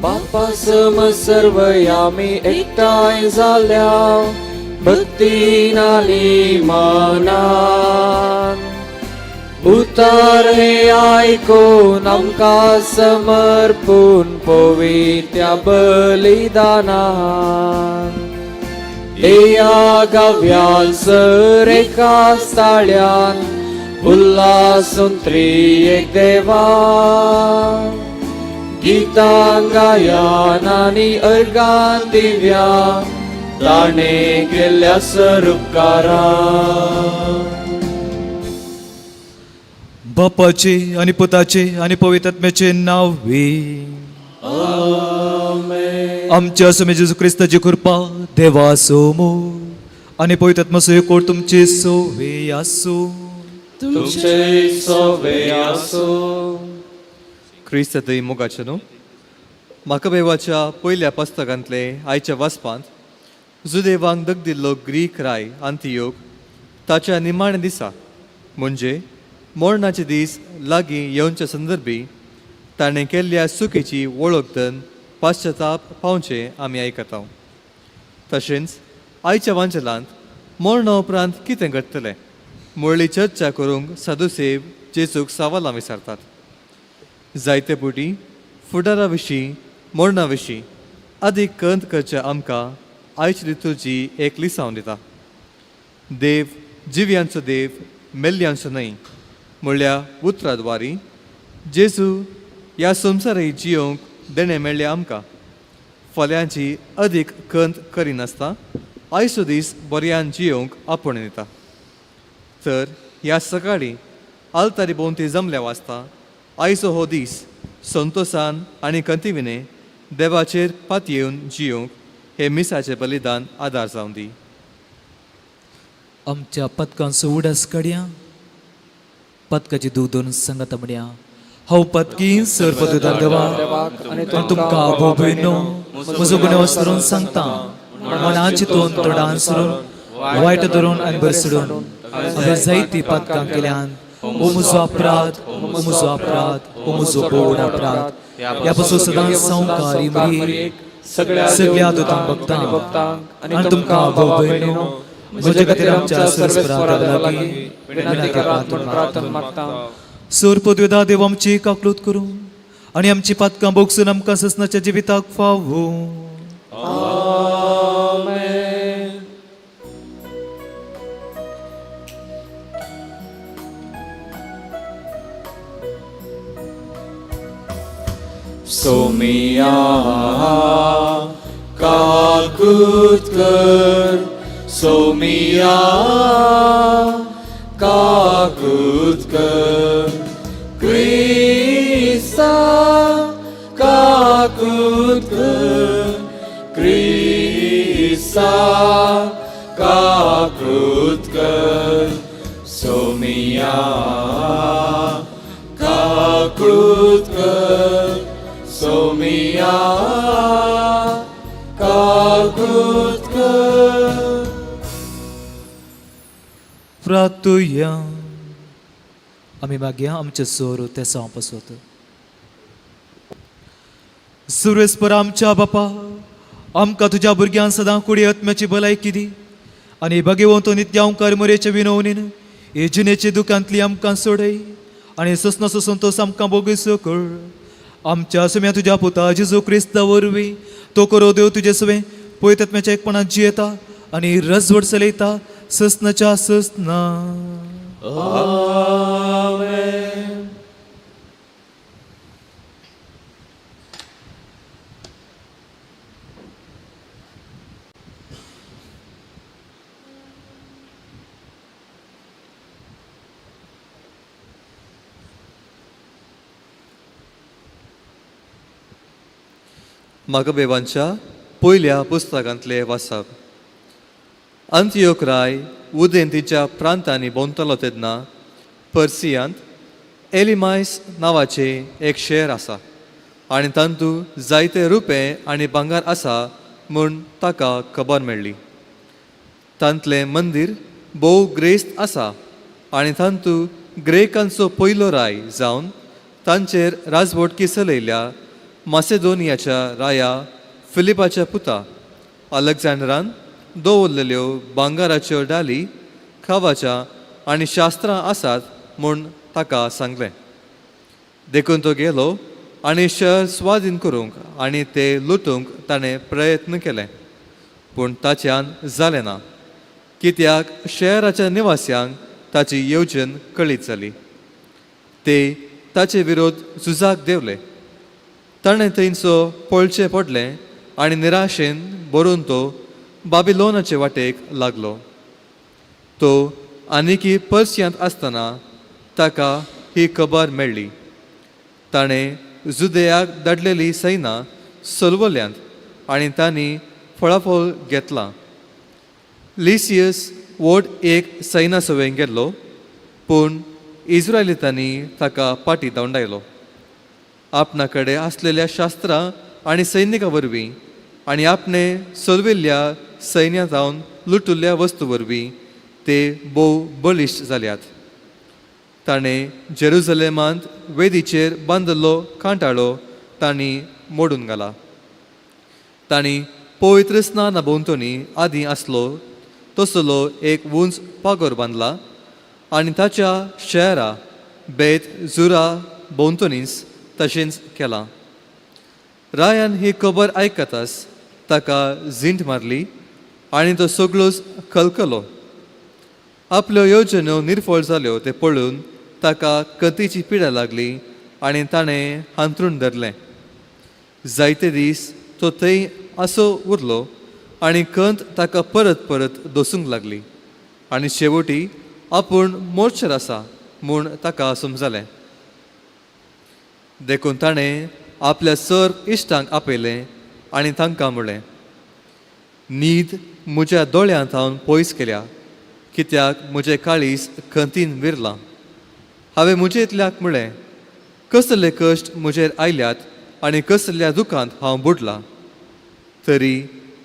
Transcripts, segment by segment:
बापा सम सर्व आमी एकठांय जाल्या भक्तीन आनी मानान. उतर हे आयकून आमकां समर्पून पवित्या बलिदानान. येया गाव्यान सर एका ताळ्यान उल्हासून त्रिएक देवा. गितां गायान आनी अर्गान दिव्या ताणें केल्ल्या सरुपकारा. बापाचे आनी पुताचे आनी पवित्र आत्म्याचे नांव वे. आमच्या स्वामी जेजू क्रिस्ताची कृपा, देवाचो मोग आनी पवित्र आत्म्याचो एकवट तुमचे सोवे आसूं. तुमचे सोवे आसूं. क्रिस्त थंय मोगाचें न्हू म्हाका पयल्या पुस्तकांतले आयच्या वाचपांत जुदेवांक दगदिल्लो ग्रीक राय आंतियोग ताच्या निमाण्या दिसा म्हणजे मरणाचे दीस लागीं येवच्या संदर्भी ताणें केल्ल्या चुकीची वळख धन पाश्चताप पावचें आमी आयकता. तशेंच आयच्या वांचलांत मरणा उपरांत कितें घडटलें मुरली चर्चा करूंक साधुसेव जेजूक सवालां विचारतात. जायते पुटी फुडारा विशीं मरणा विशीं अदीक कंत करच्या आमकां आयची लितुर्जी एक लिसांव दिता. देव जिव्यांचो देव मेल्ल्यांचो न्हय म्हणल्या उतरा द्वारी जेजू ह्या संवसाराक जियोंक देणें मेळ्ळें आमकां फाल्यांची अदीक कंत करिनासतना आयचो दीस बऱ्यान जियोंक आपोवणें दिता. तर ह्या सकाळीं आलतारी भोंवती जमल्या वाचता आयचो हो दीस संतोसान आनी कंतिविने देवाचेर पातयेवन जियोंक हे मिसाचें बलिदान आदार जावं दी. आमच्या पदकांचो उडास काडया. पदकाची दूद दोन सांगात म्हणया. हांव पदकी सर पदुदार देवा आनी तुमकां भोव भयणो म्हजो गुन्यांव सरून सांगता. मनाची तोंड तोंडान सरून वायट धरून आनी बरसडून हांवें जायती पातकां केल्यान. ओ म्हजो अपराध, ओ म्हजो अपराध, ओ म्हजो भोव अपराध. ह्या पासून सदांच संवकारी मरियेक, सगळ्या दुतांक भक्तांक आनी तुमकां भोव भयणो म्हजे खातीर आमच्या सर्वेस्परा देवा लागीं विनंती करात म्हूण प्रार्थना मागता. सोर पदवेदा देव आमची काकलूत करूं आनी आमची पातकां भोगसून आमकां ससनाच्या जिविताक फावो. आमेन. सोमिया काकूत कर, सोमिया काकूत कर, क्रिस्ता काकूत कर, क्रिस्ता काकूत कर, सोमिया काकूत कर, सोमिया काकूत कर. प्रातुया. आमी मागया आमचे सोर तेसांव पासत. सुरेस्पर आमच्या बापा, आमकां तुज्या भुरग्यांक सदां कुडी आत्म्याची भलायकी दी आनी भगेवंत नित्यांकार मोरेचे विनवणीन हे जिणेचे दुकांतली आमकां सोडय आनी ससनाचो संतोश आमकां भोगसो कर. आमच्या सुम्या तुज्या पुता जेजू क्रिस्ता वरवीं. तो करो देव तुजे सवें पयत आत्म्याच्या एकपणात जियेता आनी रजवड चलयता ससनाच्या ससना. आमेन. मागबेवांच्या पयल्या पुस्तकांतले वाचप. अंत्योक राय उदेंतीच्या प्रांतांनी भोंवतालो तेन्ना पर्सियांत एलिमायस नांवाचें एक शहर आसा आनी तातूंत जायते रुपें आनी भांगर आसा म्हूण ताका खबर मेळ्ळी. तांतलें मंदीर भोव ग्रेस्त आसा आनी तातूंत ग्रेकांचो पयलो राय जावन तांचेर राजवटकी चलयल्या मासेदोनियाच्या राया फिलिपाच्या पुता अलेक्झांडरान दवरलेल्यो भांगराच्यो डाली खावाच्या आनी शास्त्रां आसात म्हूण ताका सांगलें. देखून तो गेलो आनी शहर स्वाधीन करूंक आनी ते लुटूंक ताणें प्रयत्न केले, पूण ताच्यान जालें ना, कित्याक शहराच्या निवास्यांक ताची येवजण कळीत जाली. ते ताचे विरोध झुजाक देंवले. ताणें थंयचो पळचें पडलें आनी निराशेन भरून तो बाबिलोनाचे वाटेक लागलो. तो आनीकी पर्सियांत आसतना ताका ही खबर मेळ्ळी. ताणें जुदयाक धाडलेली सैनां सोलवल्यांत आनी तांणी फळाफळ घेतलां. लिसियस वोट एक सैना सवें गेल्लो, पूण इस्रायलितांनी ताका पाटी धांवडायलो. आपणा कडेन आसलेल्या शास्त्रां आनी सैनिकां वरवीं आनी आपणे सोलविल्ल्या सैन्या जावन लुटुल्ल्या वस्तू वरवीं ते भोव बळिश्ट जाल्यात. ताणें जेरुजलेमांत वेदीचेर बांदिल्लो कांटाळो तांणी मोडून घाला. तांणी पवित्र स्नाना भोंवतणी आदीं आसलो तसलो एक उंच पागोर बांदला आनी ताच्या शहरा बेत जुरा भोंवतणीच तशेंच केलां. रायान ही खबर आयकताच ताका झिंट मारली आनी तो सगळोच कलकलो. आपल्यो येवजण्यो निर्फळ जाल्यो तें पळोवन ताका कतीची पिडा लागली आनी ताणें हांतरूण धरलें. जायते दीस तो थंय असो उरलो आनी कंत ताका परत परत दसूंक लागली आनी शेवटी आपूण मोर्चर आसा म्हूण ताका समजलें. देखून ताणें आपल्या सर इश्टांक आपयलें आनी तांकां म्हणलें, न्हीद म्हज्या दोळ्यांत हांव पयस केल्या, कित्याक म्हजें काळीज खंतीन विरलां. हांवें म्हजेंतल्याक म्हणलें, कसले कश्ट म्हजेर आयल्यात आनी कसल्या दुखांत हांव बुडलां. तरी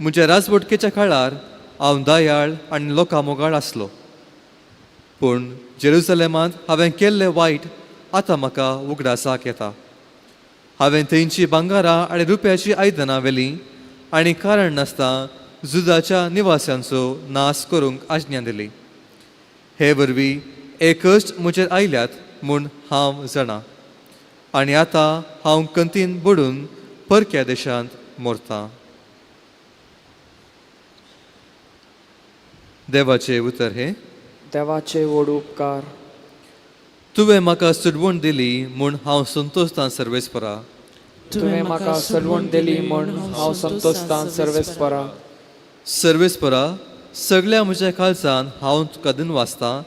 म्हज्या राजवटकेच्या काळार हांव दयाळ आनी लोकां मोगाळ आसलो, पूण जेरुजलेमांत हांवें केल्लें वायट आतां म्हाका उगडासाक येता. हांवें थंयची भांगरां आनी रुप्याचीं आयदनां व्हेलीं आनी कारण नासतना जुदाच्या निवास्यांचो नाश करूंक आज्ञा दिली. हे वरवीं हे कश्ट म्हजेर आयल्यात म्हूण हांव जाणा आनी आतां हांव कंतीन बुडून परक्या देशांत मोरतां. देवाचें उतर हें. देवाचे व्हड उपकार. तुवें म्हाका सुडवण दिली म्हूण हांव संतोषतान सर्वेस्परा. तुवें म्हाका सलवण दिली म्हूण हांव संतोषतान सर्वेस्परा. सर्वेस्परा, सगळ्या म्हज्या काळजान हांव तुका दिनवासतां,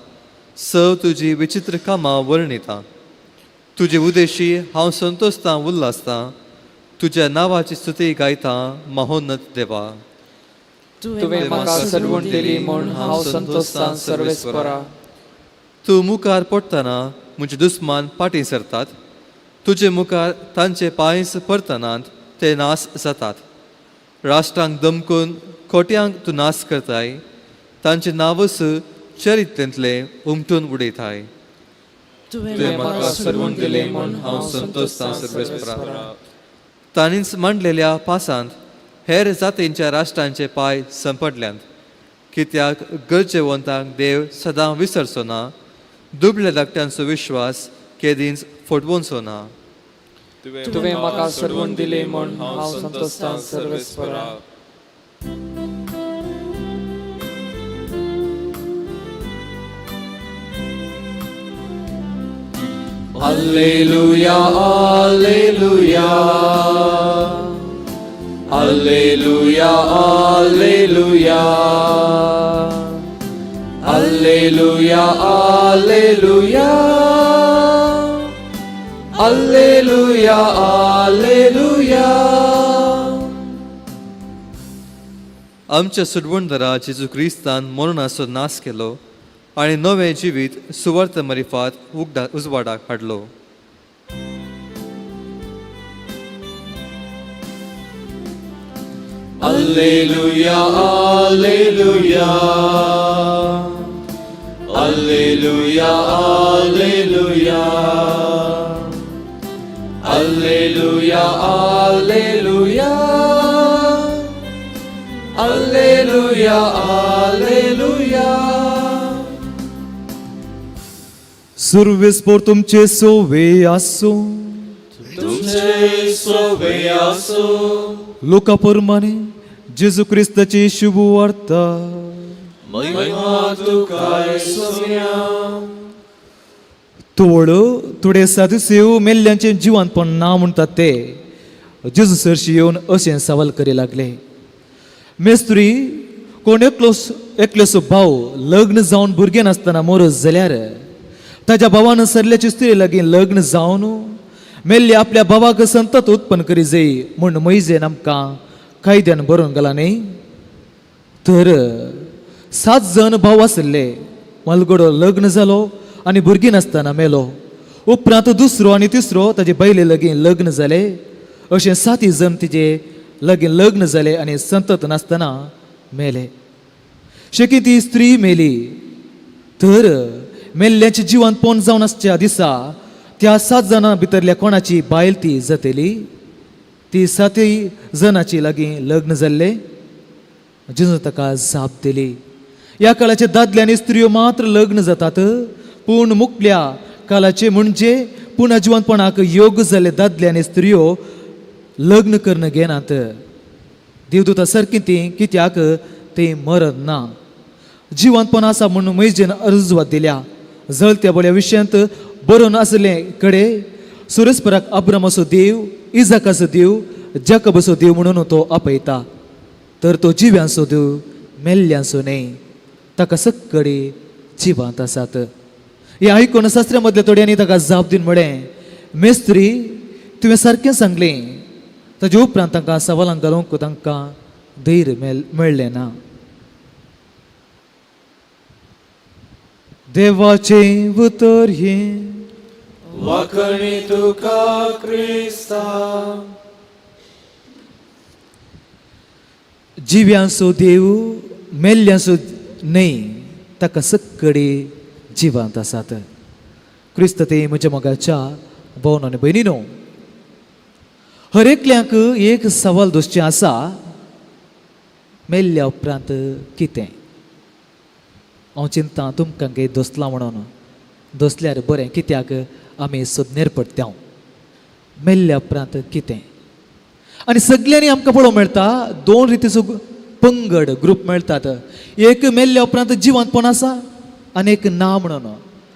सव तुजी विचित्र कामां वर्णितां. तुजे उदेशी हांव संतोषतां उल्हासतां, तुज्या नांवाची स्तुती गायतां महोन्नत देवा. तुवें म्हाका सलवण दिली म्हूण हांव संतोषतान सर्वेस्परा. तूं मुखार पडटना म्हजे दुस्मान फाटीं सरतात, तुजे मुखार तांचे पांयस परतनात ते नाश जातात. राष्ट्रांक दमकून खोट्यांक तूं नाश करताय, तांचे नांवच चरित्रेंतलें उमटून उडयताय. तुवें म्हाका सलवण दिली म्हूण हांव संतोषतान सर्वेस्परा. तांणीच मांडलेल्या पासांत हेर जातींच्या राष्ट्रांचे पांय संपडल्यात, कित्याक गरजेवंतांक देव सदां विसरचो ना, दुबळ्या धाकट्यांचो विश्वास केदींच फटवोनचो ना. तुवें म्हाका सलवण दिली म्हूण हांव संतोषतान सर्वेस्परा. Alleluia, Alleluia, Alleluia, Alleluia, Alleluia, Alleluia, Alleluia, Alleluia. आमच्या सुडवणदारा जेजू क्रिस्तान मरणाचो नाश केलो आनी नवें जिवीत सुवार्थ मरिफात उगडा उजवाडाक हाडलो. Alleluia, Alleluia, Alleluia, Alleluia, Alleluia, Alleluia, Alleluia. सुर्वेस्पोर तुमचे सोवे आसूं. तुमचे सोवे आसूं. लोका प्रमाणे जेजू क्रिस्ताची शुभ वार्ता. महिमा तुका सोम्या. तोळ थोडे साधुसेव मेल्ल्यांचे जिवनपण ना म्हणटात ते जेजू सरशी येवन अशें सवाल करी लागले. मेस्त्री, कोण एकलो एकलोसो भाव लग्न जावन भुरगें नासतना मोरस जाल्यार ताज्या भावान सरल्याची स्त्री लागीं लग्न जावन मेल्ले आपल्या भावाक संतत उत्पन्न करी जाय म्हूण मैजेन आमकां कायद्यान बरोवन घाला न्ही. तर 7 जण भाव आशिल्ले. मलगडो लग्न जालो आनी भुरगीं नासतना मेलो. उपरांत दुसरो आनी तिसरो ताजे बायले लागीं लग्न जाले. अशें 7 जण तिजे लागीं लग्न जाले आनी संतत नासतना मेले. शेकी ती स्त्री मेली. तर मेल्ल्याचें जिवन पोन जावन आसच्या दिसा त्या 7 जाणां भितरल्या कोणाची बायल ती जातली? ती 7 जणांची लागीं लग्न जाल्ले. जेजू ताका जाप दिली, ह्या काळाचे दादले आनी स्त्रियो मात्र लग्न जातात, पूण मुकल्या काळाचे म्हणजे पुणा जिवनपणाक योग्य जाल्ले दादले आनी स्त्रियो लग्न करून घेनात. देवदूता सारकी ती कित्याक ती मरत ना. जिवनपण आसा म्हूण मैजेन अर्जवात दिल्या. जळत्या बळ्या विशयांत बरोवन आसले कडे सुरेस्पराक अब्रामाचो देव, इजाकाचो देव, जाकबाचो देव म्हणून तो आपयता. तर तो जिव्यांचो देव, मेल्ल्यांचो न्हय. ताका सक्कडे जिवांत आसात. हें आयकून शास्त्रा मदल्या थोड्यांनी ताका जाप दिवन म्हळें, मेस्त्री, तुवें सारकें सांगलें. ताजे उपरांत तांकां सवालांक घालूंक तांकां धैर्य मेळ्ळें ना. देवाचें उतर हें. वाखणी तुका क्रिस्ता. जिव्यांचो देव मेल्ल्यांचो न्हय, ताका सक्कडे जिवांत आसात. क्रिस्त ते म्हज्या मोगाच्या भोवन आनी भयणीनो, हर एकल्याक एक सवाल दोसचें आसा, मेल्ल्या उपरांत कितें? हांव चिंता तुमकां काही दोसलां म्हणून. दोसल्यार बरें, कित्याक आमी सोदनेर पडटा. मेल्ल्या उपरांत कितें? आनी सगल्यांनी आमकां पळोवंक मेळटा 2 रितीचो पंगड ग्रूप मेळटात. एक मेल्ल्या उपरांत जिवंतपण आसा आनी एक ना म्हणून.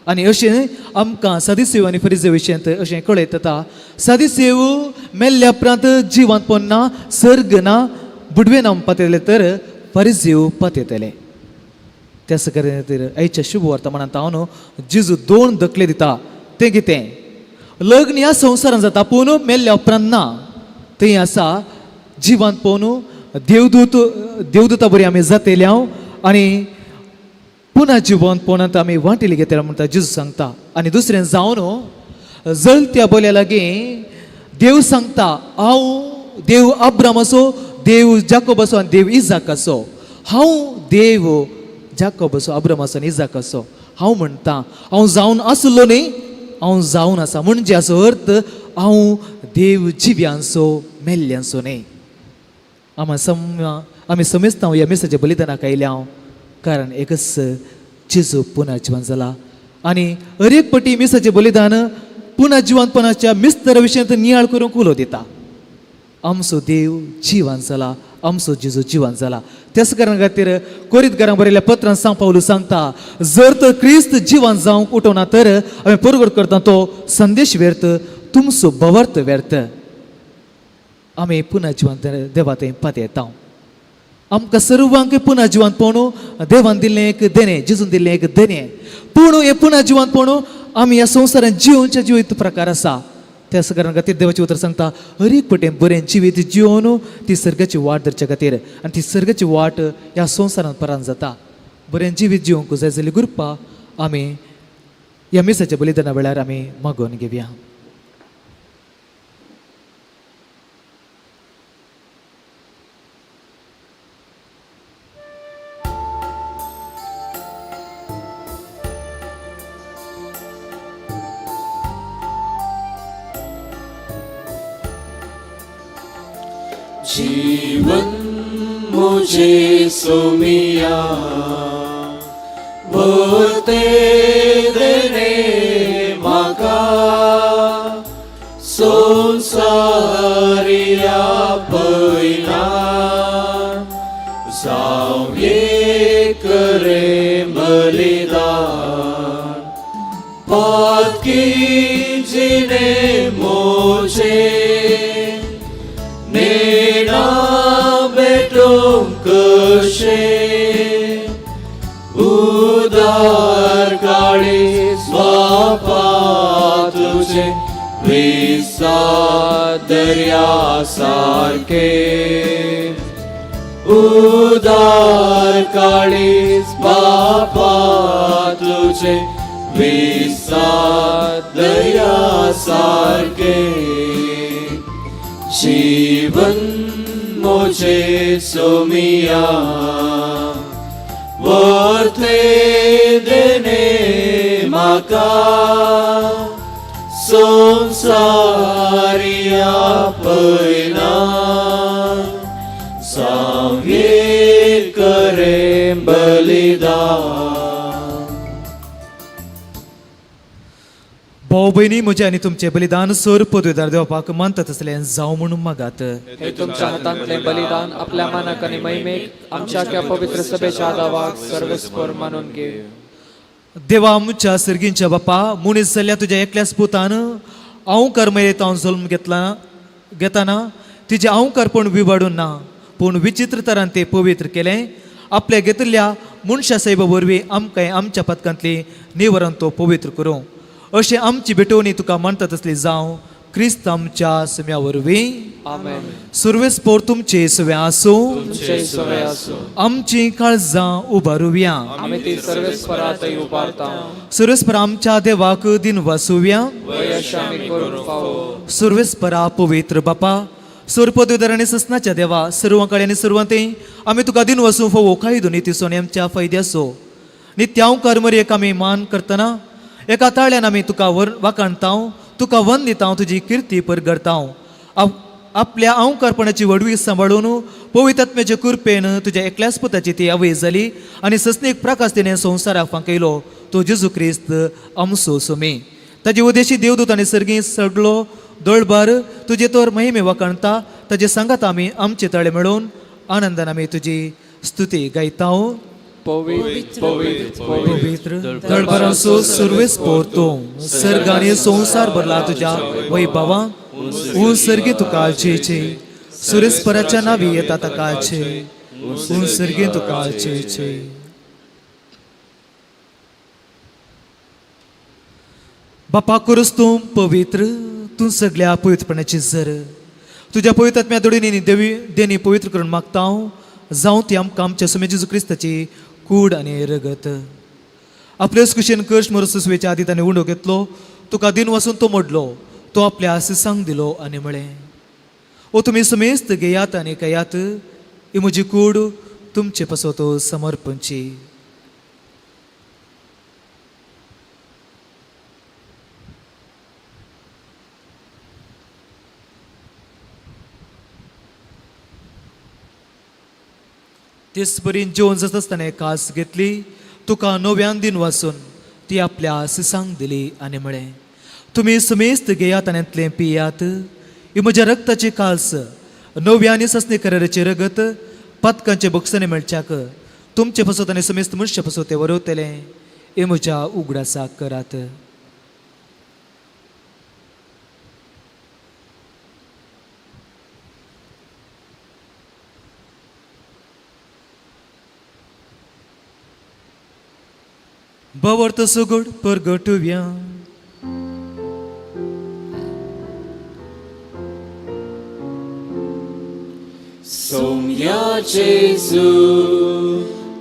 आनी अशें आमकां सदिसेव आनी फरिजे विशयांत अशें कळयत येता. सदिसेव मेल्ल्या उपरांत जिवंतपण ना, सर्ग ना, बुडवे ना पातयले तर फरिजेव पातयतले. त्या खातीर आयच्या शुभ वर्तमानांत हांव न्हू जेजू 2 दखले दिता. तें कितें? लग्न ह्या संवसारांत जाता पूण मेल्ल्या उपरांत ना. थंय आसा जिवांत पळोवन देवदूत देवदूता बरी आमी जातले हांव आनी पुना जिवन पळोवन आमी वांटेली घेतले म्हणटा जेजू सांगता. आनी दुसरें जावन जळत्या बोल्या लागीं देव सांगता, हांव देव अब्रामाचो, देव जाकोबाचो आनी देव इजाकाचो. हांव देव जाकोबाचो, अब्रामाचो आनी इजाकाचो. हांव म्हणटा हांव जावन आसलो न्ही, हांव जावन आसा. म्हणजे हाचो अर्थ हांव देव जिव्यांचो, मेल्ल्यांचो न्ही. आमी समेस्तां ह्या मिसाच्या बलिदानाक आयल्या हांव, कारण एकच जेजू पुनः जिवन जाला. आनी हर एक पटी मिसाचें बलिदान पुनः जिवनपणाच्या मिस्तर विशयांत नियाळ करूंक उलो दिता. आमचो देव जिवन जाला, आमचो जेजू जिवन जाला. त्याच कारण खातीर कोरीत घरां बरयल्या पत्रान सांग पावलू सांगता, जर तर क्रिस्त जिवन जावंक उठोवना तर आमी परगट करता तो संदेश व्यर्थ, तुमचो भवार्थ व्यर्थ. आमी पुनः जिवन देवा थंय पातयेता. आमकां सर्वांक पुनः जिवन पळोवन देवान दिल्लें एक देणें, जेजून दिल्लें एक देणें. पूण हें पुनः जिवन पळोवन आमी ह्या संवसारांत जिवनच्या जिवीत प्रकार आसा. त्या कारण खातीर देवाचें उतर सांगता, हर एक पटेन बरें जिवीत जिवन ती सर्गाची वाट धरच्या खातीर, आनी ती सर्गाची वाट ह्या संवसारांत परान जाता. बरें जिवीत जिवंक जाय जाल्यार कृपा आमी ह्या मिसाच्या बलिदाना वेळार आमी मागोवन घेवया. जीवन मुझे सोमिया वरते देणे म्हाका संवसारिया पयना जावं एक रे बलिदान पातकी जिणे मोजे नेणा भेटूंक कशें उदार काळीज बापा तुजें विसाद दर्या सारकें उदार काळीज बापा तुजें विसाद दर्या सारकें जीवन मोजे सोमिया वरते देणे म्हाका संवसारिया पयना जावं एक रे बलिदान. भाव भयणी म्हजें आनी तुमचें बलिदान सर पदवेदार देवपाक मानतात आसलें जावं म्हणून मागात. हे तुमच्या हातांतले बलिदान आपल्या मानाक आनी महिमेक आमच्या त्या पवित्र सभेच्या दावाक सर्वेस्पर मानून घे. देवा आमच्या सर्गींच्या बापा, मनीस जाल्ल्या तुज्या एकल्याच पुतान अहंकार मेरेन हांव जल्म घेतला घेताना तिजें अहंकारपण विवाडून ना, पूण विचित्र तरान ते पवित्र केलें. आपल्या घेतिल्ल्या मनशा साहेबा वरवीं आमकां आमच्या पथकांतली निवरण तो पवित्र करूं अशें आमची भेटवणी तुका मानतात तसली जावं क्रिस्त आमच्या सुम्या वरवीं. आमेन. सुर्वेस पोर तुमचे सुवे आसूं. तुमचे सवे आसूं. आमची काळजां उबारुया. आमी ती सर्वेस्परातय उबारता. सुर्वेस्पर आमच्या देवाक दिन वासुया. वय अशें आमी करूंक फावो. सुर्वेस्परा पवित्र बापा, सुरपदुदर आनी ससनाच्या देवा, सर्व कळे आनी सर्वांते आमी तुका दिन वसूं फावो कायदो निती आनी आमच्या फायद्याचो नित्यांव मरयेक आमी मान करतना एका ताळ्यान आमी तुका वर वाखाणतांव, तुका वंदितांव, तुजी किर्ती परगरतांव. आपल्या अंवकारपणाची व्हडवी सांबाळून पवित्र आत्म्याचे कृपेन तुज्या एकल्याच पुताची ती आवय जाली आनी ससनीक प्रकाश तिणें संवसाराक फांकयलो तो जेजू क्रिस्त आमचो सुमी. ताजे उदेशी देवदूत आनी सर्गी सगलो दळबार तुजे तर महिमे वाखाणता. ताजे सांगात आमी आमचे ताळे मेळोवन आनंदान आमी तुजी स्तुती गायता. पवित्र पवित्र पवित्र दळबारांचो सुर्वेस पोर तूं, सर्ग आनी संवसार भरला तुज्या वैभवा. ऊं सर्गे तुका छे, सुरेस्पराच्या नावी येता ताका छे. ऊं सर्गे तुका छे छे. बापा करूस तूं पवित्र, तूं सगळ्या पवित्रपणाची जर तुज्या पवित्र आत्म्या दोडीनी देवी देणी पवित्र करून मागता हांव, जावं ती आमकां आमच्या सुमे जेजू क्रिस्ताची कूड आनी रगत. आपलेच कुशीन कर्श मर सुसवेच्या आदी ताणें उंडो घेतलो, तुका दिन वासून तो मोडलो, तो आपल्या आसिसांक दिलो आनी म्हळें, ओ तुमी समेस्त घेयात आनी कयात, ही म्हजी कूड तुमचे पासत समर्पणची. तेच परीन जेवण जाता आसतना कास घेतली, तुका नव्यान दिन वासून ती आपल्या आसिसांक दिली आनी म्हळें, तुमी समेस्त घेयात आनी तातूंतलें पियात, ही म्हज्या रक्ताची कास, नव्या आनी ससनी कराराचें रगत, पातकांचे बक्षाने मेळच्याक तुमचे पासत आनी समेस्त मनशा पासत तें वरवतलें. हे म्हज्या उगडासाक करात. भवर्त सुगड परगटुया. सोम्या जेजू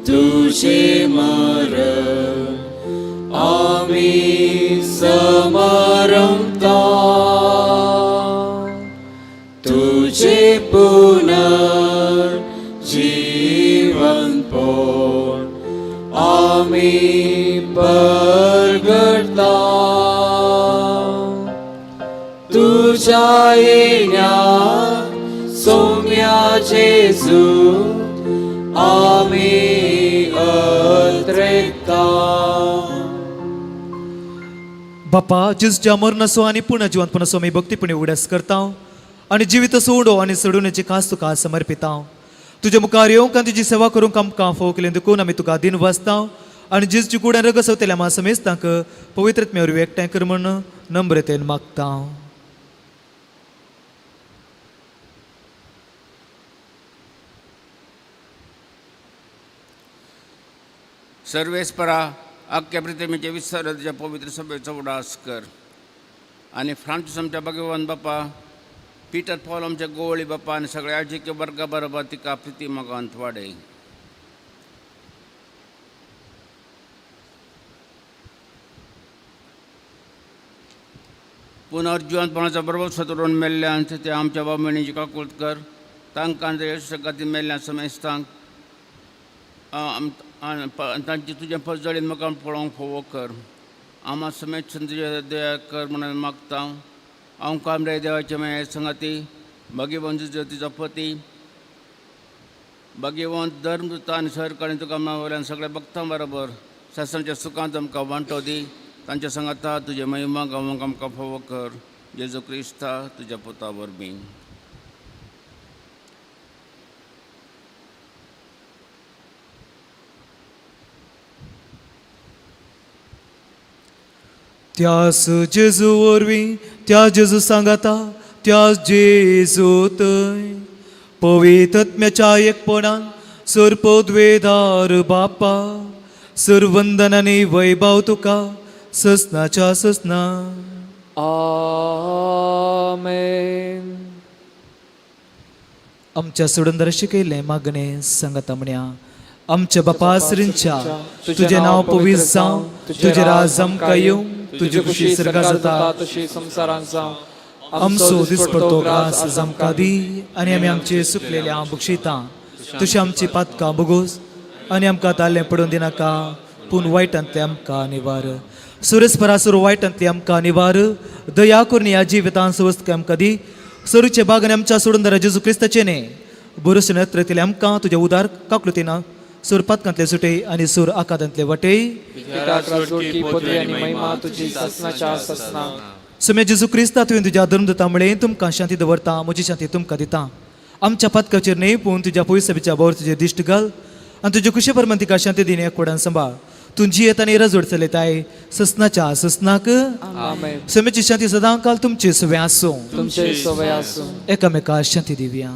तुझे मरण आमी समारंभता, तुझे पुनर्जीवन पोण आमी परगटता. तुझ्या येण्या सोम्या जेजू आमी अत्रेता. बापा जेजूच्या मरणाचो आनी पुनः जिवंतपणाचो आमी भक्तीपणे उगडास करता आनी जिवीत सोडो आनी सोडूण्याची खास तुका समर्पिता. तुज्या मुखार येवंक आनी तुजी सेवा करूंक आमकां फावो केलें देखून आमी तुका दिन वाचता आनी जेजूची कूड आनी रगत सोंपतल्या आमा समेस्तांक पवित्रत्मे वरवीं एकठांय कर म्हूण नम्रतेन मागता. सर्वेस्परा आख्या पृथ्वीचे विस्तार तुज्या पवित्र सभेचो उडास कर आनी फ्रांसीस आमच्या भगवान बापा, पिटर पॉल आमच्या गोवळी बापा आनी सगळ्या आजिक्य वर्गा बरोबर तिका प्रिती मोगांत वाडय. पुनर्जिवंतपणाचो बरोबर सतरून मेल्ल्यान ते आमच्या बाबणीची काकूळत कर. तांकां येशू मेल्ल्या समेस्तांक तांची तुजें पजळीन म्हाका पळोवंक फावो कर. आमा समेत तुजे दया कर म्हणून मागता. हांव कामरे देवाचे मागीर संगाती भाग्यवंत ज्योतीचो पती भाग्यवंत धर्मदूता आनी सरकारी तुका वयल्यान सगळ्या भक्तां बरोबर शासनाच्या सुखांत आमकां वांटो दी. तांच्या सांगाता तुजे महिमा गावंक आमकां फावो कर. जेजू क्रिस्ता तुज्या पुता वरवीं. त्यास जेजू वरवीं, त्या जेजू सांगाता, त्या जेजू थंय पवित्रत्म्याच्या एकपणान सर्पद्वेदार बापा सरवंदन आनी वैभव तुका ससनाच्या ससना. आमेन. आमच्या सोडून शिकयलें मागणें सांगाता म्हणया. आमच्या बापा श्रींच्या तुजें नांव पवित्र जावं, तुजें राज आमकां येवं, तुजी खुशी सर्गा जाता तशी संवसारांत जावं. आमचो दिसपडतो ग्रास आज आमकां दी आनी आमी आमचे सुकलेले आम बक्षिता तशी आमची पातकां बगोस आनी आमकां ताल्लें पडून दिनाका पूण वायटांतलें आमकां निवार. सुरेस्परासूर वायटांतलें आमकां निवार. दया करून ह्या जिवितान सुवस्थ आमकां दी. सरूचे बाग आनी आमच्या सोडून जेजू क्रिस्ताचें न्ही बरोस नत्रतले आमकां तुज्या उदार काकलुतीना सूर पातकांतले सुटे आनी सूर आकादांतले वाटे. पिताक जोडकी पदवी आनी महिमा तुजी ससनाच्या ससना. सुमे जेजू क्रिस्ता तुवें तुज्या धर्मदूता म्हळें तुमकां शांती दवरता, म्हजी शांती तुमकां दिता. आमच्या पातकाचेर न्हय पूण तुज्या पयसबीच्या बोर तुजें दिश्ट घाल आनी तुजे खुशे परमान तिका शांती दिन एकवटान सांबाळ. तूं जियेत आनी रजोड चलयताय ससनाच्या ससनाक. आमेन. समेची शांती सदां काल तुमचे सुवें आसूं. तुमचे सवय आसूं. एकामेका शांती दिवया.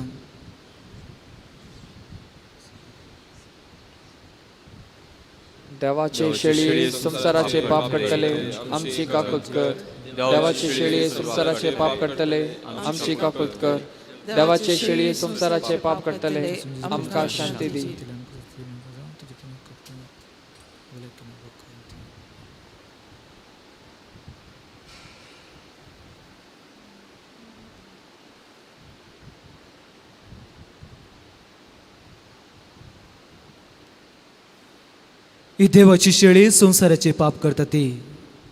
देवाचे शेळी संवसाराचे पाप काडटले आमची काकूत कर. देवाचे शेळी संवसाराचे पाप काडटले आमची काकूत कर. देवाचे शेळी संवसाराचे पाप काडटले आमकां शांती दी. ही देवाची शेळी संवसाराचे पाप करता ती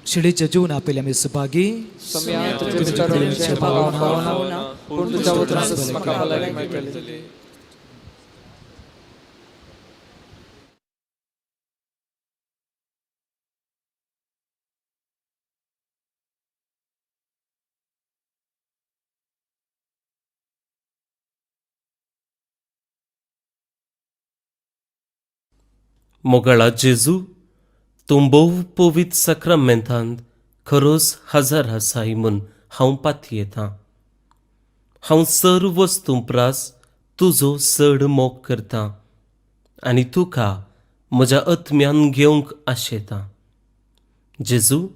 शेळीच्या जीवन आपले आमी सुभागी. सम्या तुजे भितर रावचें म्हाका फावना, पूण तुज्या उतरांतच म्हाका भलायकी मेळटली. मोगाळा जेजू, तूं भोव पवित्र साक्रामेंतांत खरोच हजर आसाय म्हूण हांव पातयेतां. हांव सर्व वस्तूं प्रास तुजो चड मोग करतां आनी तुका म्हज्या आत्म्यान घेवंक आशेतां. जेजू,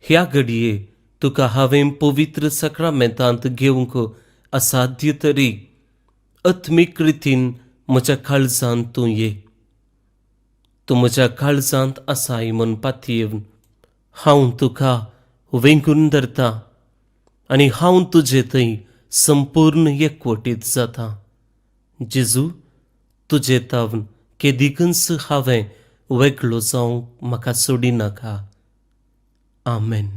ह्या घडये तुका हांवें पवित्र साक्रामेंतांत घेवंक असाध्य तरी आत्मीक रितीन म्हज्या काळजांत तूं ये. तूं म्हज्या काळजांत आसाय म्हूण पातयेवन हांव तुका वेंगून धरता आनी हांव तुजे थंय संपूर्ण एकवटीत जाता. जेजू, तुजे तावन केदिकूच हांवें वेगळो जावंक म्हाका सोडिनाका. आमेन.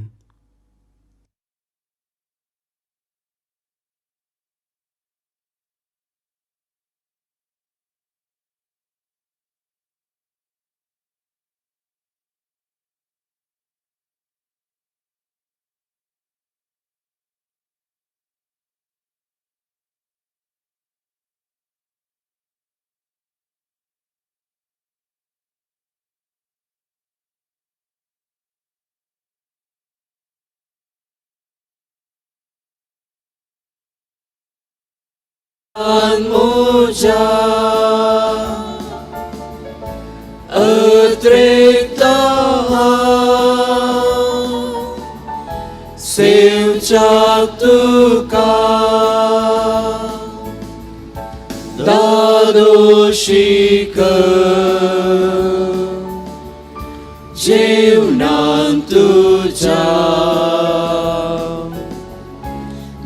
म्हज्या अत्रेक्त सेवच्याक तुका दादोशी कर जेवणान तुज्या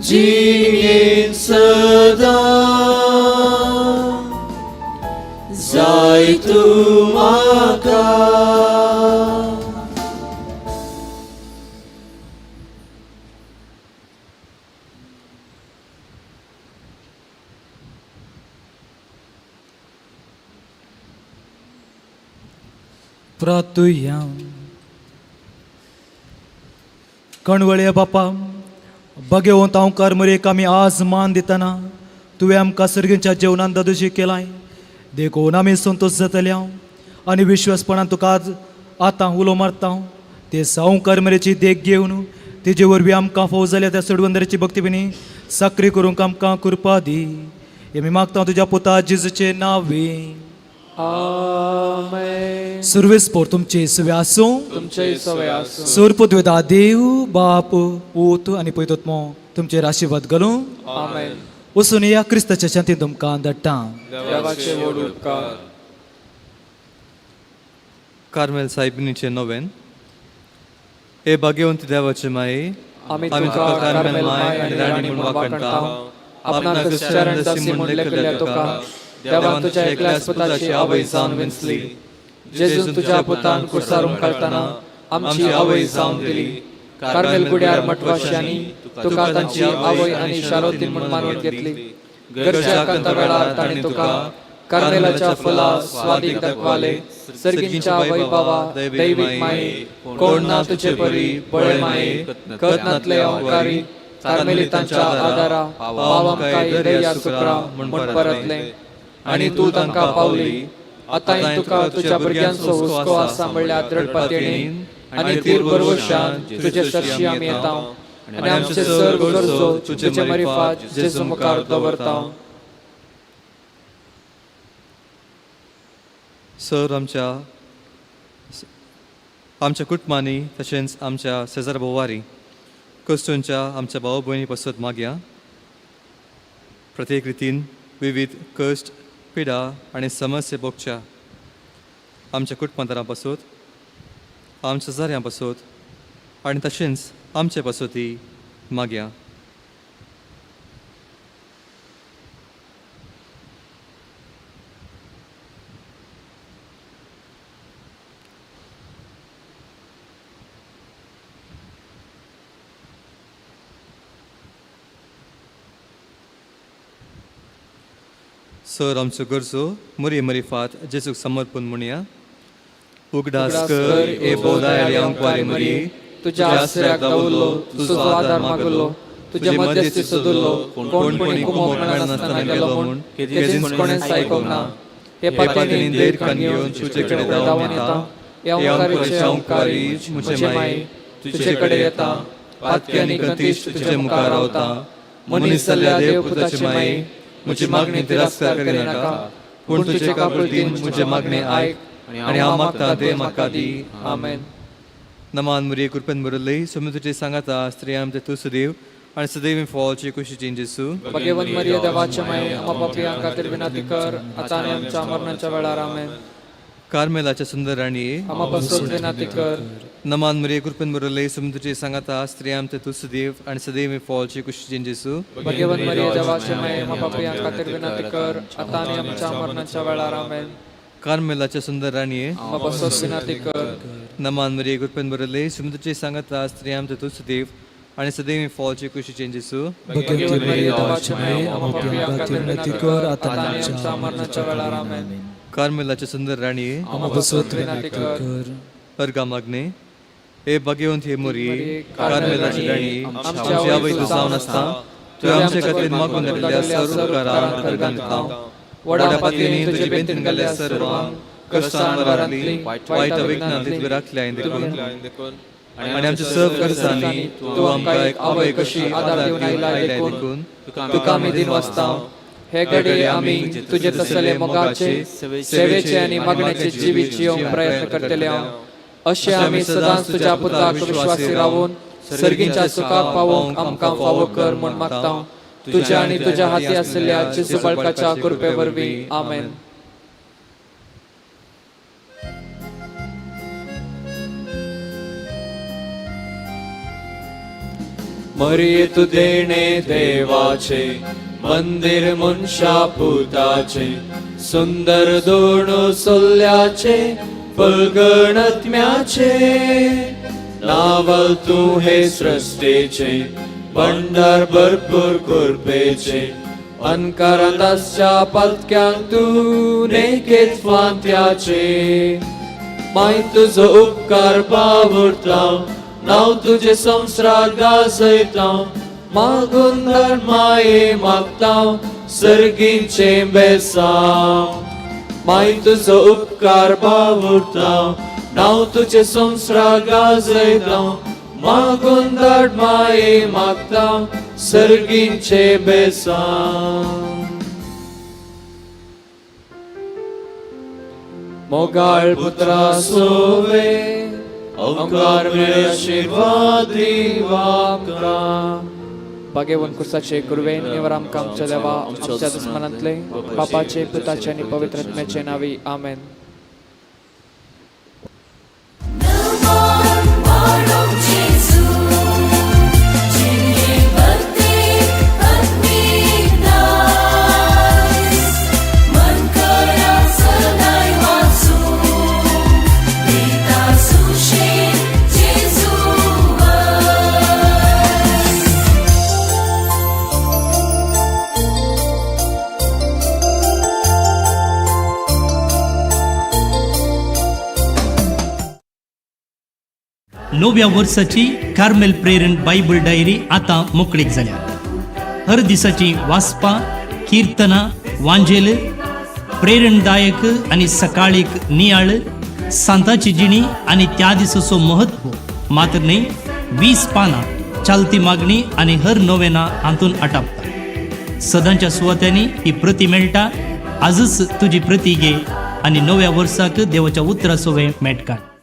जिणेन सदां जाय तूं म्हाका. प्रातुया. कणवळया बापा, बगेवंत हांवकार मरेक आमी आज मान दितना तुवें आमकां सर्गीच्या जेवणान दादोशी केलाय, देखून आमी संतोश जातले आनी विश्वासपणान तुका आज आतां उलो मारता. ते सावकार मरेची देख घेवन तेजे वरवीं आमकां फाव जाल्या त्या सडवंदराची भक्तीपिणी साकरी करूंक आमकां कृपा दी. हे आमी मागता तुज्या पुता जेजूचे नांवे. आमेन. सुर्वेस्पोर तुमचे सुवे आसूं. तुमचे सवय आसूं. सोरपत देव बाप पूत आनी पयतोत्मो तुमचेर आशिर्वाद घालूं. आमेन. वचून या क्रिस्ताच्या शांतीन तुमकां धाडटा. देवाचे व्हड उपकार. कार्मेल सायबिणीचें नोवेन. हे भाग्यवंत देवाचे माये, आमी तुका कार्मेल माय आनी राणी म्हूण वाखाणता. आपणाक शरण दासी म्हूण लेखल्या तुका देवान तुज्या एकल्याच पुताची आवय जावन विंचली. जेजून तुज्या पुतान कुर्सार उमकाळतना आमची आवय जावन दिली. कार्मेल गुड्यार मठवाश्यांनी तुका तांची आवय आनी शारोतीन म्हूण मानून घेतली. गरज्या कांता वेळार तांणी तुका कार्मेलाच्या फुलां स्वादीक दाखवाले. सर्गींच्या वैभवा दैवीक माये, कोण ना तुजे परी बळे माये, कथनातले अंकारी कार्मेलितांच्या आदारा पाव आमकां दया सुक्रा म्हूण परतले आनी तूं तांकां पावली. आतांय तुका तुज्या भुरग्यांचो हुस्को आसा म्हणल्यार दृढ पातयेन आनी तीर भरवशान तुजे सरशी आमी येता आनी आमचे सर्व गरजो तुजे मरिफात जेजू मुखार दवरता. सर आमच्या आमच्या कुटुंबांनी तशेंच आमच्या शेजार भोवारी कश्टूंच्या आमच्या भाव भयणी पसत मागया. प्रत्येक रितीन विविध कश्ट पिडा आनी समस्या भोगच्या आमच्या कुटुंबां पासत, आमच्या शेजाऱ्यां पासत आनी तशेंच आमचे पासतय मागया. सर आमचो गरजो मुरी मरिफात जेजूक समर्पण म्हणया. उगडास कर ए बोधाय अंकवारी मरी, तुज्या आसऱ्याक दावलो, तुजो आदार मागलो, तुज्या मध्यस्थी सोदलो, कोण कोणी कुमोक मेळनासतना गेलो म्हूण केदींच कोणेंच आयकूंक ना. हे पातयेन धैर्य कान घेवन तुजे कडेन धांवन येता. हे अंकारीचे अंकारी म्हजे माये तुजे कडेन येता. पातकी आनी गतीश तुजे मुखार रावता. मनीस जाल्ल्या देव पुताचे माये, म्हजी मागणी तिरस्कार करिनाका, पूण तुजे काकुळतीन म्हजें मागणें आयक आनी हांव मागता तें म्हाका दी. आमेन. नमान मुरये कृपेन भरिल्ली, स्वामी तुजे सांगाता, स्त्रियां भितर तूं सदैव आनी सदैव फॉलची कुशीची जेजू. भगवंत मरिया देवाचे माये, आम्हा पापयां खातीर विनंती कर, आतां आनी आमच्या मरणाच्या वेळार. आमेन. कार्मेलाच्या सुंदर राणये, आम्हा पासून विनंती कर. नमान मुरये कृपेन भरिल्ली, स्वामी तुजे सांगाता, स्त्रियां भितर तूं सदैव आनी सदैव फॉलची कुशीची जेजू. भगवंत मरिया देवाचे माये, आम्हा पापयां खातीर विनंती कर, आतां आनी आमच्या मरणाच्या वेळार. आमेन. कार्मेलाच्या सुंदर राणये, आम्हा पासून विनंती कर. नमान मुरये कृपेन भरिल्ली, स्वामी तुजे सांगाता, स्त्रियां भितर तूं सदैव आनी सदैव फॉलची कुशीची जेजू. भगवंती मरिया देवाचे माये, आम्हा पापयां खातीर विनंती कर, आतां आनी आमच्या मरणाच्या वेळार. आमेन. कार्मेलाच्या सुंदर राणये, आम्हा पासून विनंती कर. अर्गा मागणे. हे भाग्यवंत हे मोरी कार्मेलाची राणी, आमची आवय तूं जावन आसता, तुवें आमचे खातीर मागून धाडिल्ल्या सर्व उपकारांक अर्गां दिता. व्हडा पातयेनी तुजे बेंतीन घाल्ल्या सर्वांक कश्टान वरांतली वायट विघ्नांतली तुवें राखल्याय देखून आनी आमच्या सर्व गरजांनी तूं आमकां एक आवय कशी आदार दिवन आयलाय देखून तुका आमी दिन वाचता. हे घडये आमी तुजे तसले मोगाचे, सेवेचे आनी मागण्याचे जिवीत जियोंक प्रयत्न करतले. अशें आमी सदांच तुज्या पुताक विश्वासी रावून सर्गीच्या सुखाक पावोवंक आमकां फावो कर म्हूण मागता, तुज्या आनी तुज्या हाती आशिल्ल्या जेजू बाळकाच्या कृपे वरवीं. आमेन. मरिये तू देणे देवाचे, मंदिर मनशा पुताचे, सुंदर दोणू सोल्ल्याचे, फुलगणत्म्याचे. नावल तूं हे सृष्टीचे, भंडार भरपूर कृपेचे, अनकारांत आसच्या पातक्यांक तूं नेकेत फांत्याचे. माय तुजो उपकार पावुरता, नांव तुजें संवसार गाजयता, मागून माये मागता सर्गीचें बेसांव. माय तुजो उपकार पावुरता, नांव तुजें संवसार गाजयता, मागून माये मागता सर्गीचें बेसांव. मोगाळ पुत्रा सोवे, अवकार मेळ आशीर्वाद आमकां. भाग्यवन कुसाचे कुरवेन निवर आमकां आमच्या देवा, आमच्या दुस्मनांतले, बापाचे, पुताचे आनी पवित्र आत्म्याचे नावी. आमेन. नव्या वर्साची कार्मेल प्रेरण बायबल डायरी आतां मोकळीक जाल्या. हर दिसाची वाचपां, किर्तनां, वांजेल, प्रेरणदायक आनी सकाळीक नियाळ, सांताची जिणी आनी त्या दिसाचो महत्व मात्र न्हय 20 पानां चालती मागणी आनी हर नोवेना हातून आटापता. सदांच्या सुवात्यांनी ही प्रती मेळटा. आजच तुजी प्रती घे आनी नव्या वर्साक देवाच्या उतरा सोवे मेट काड.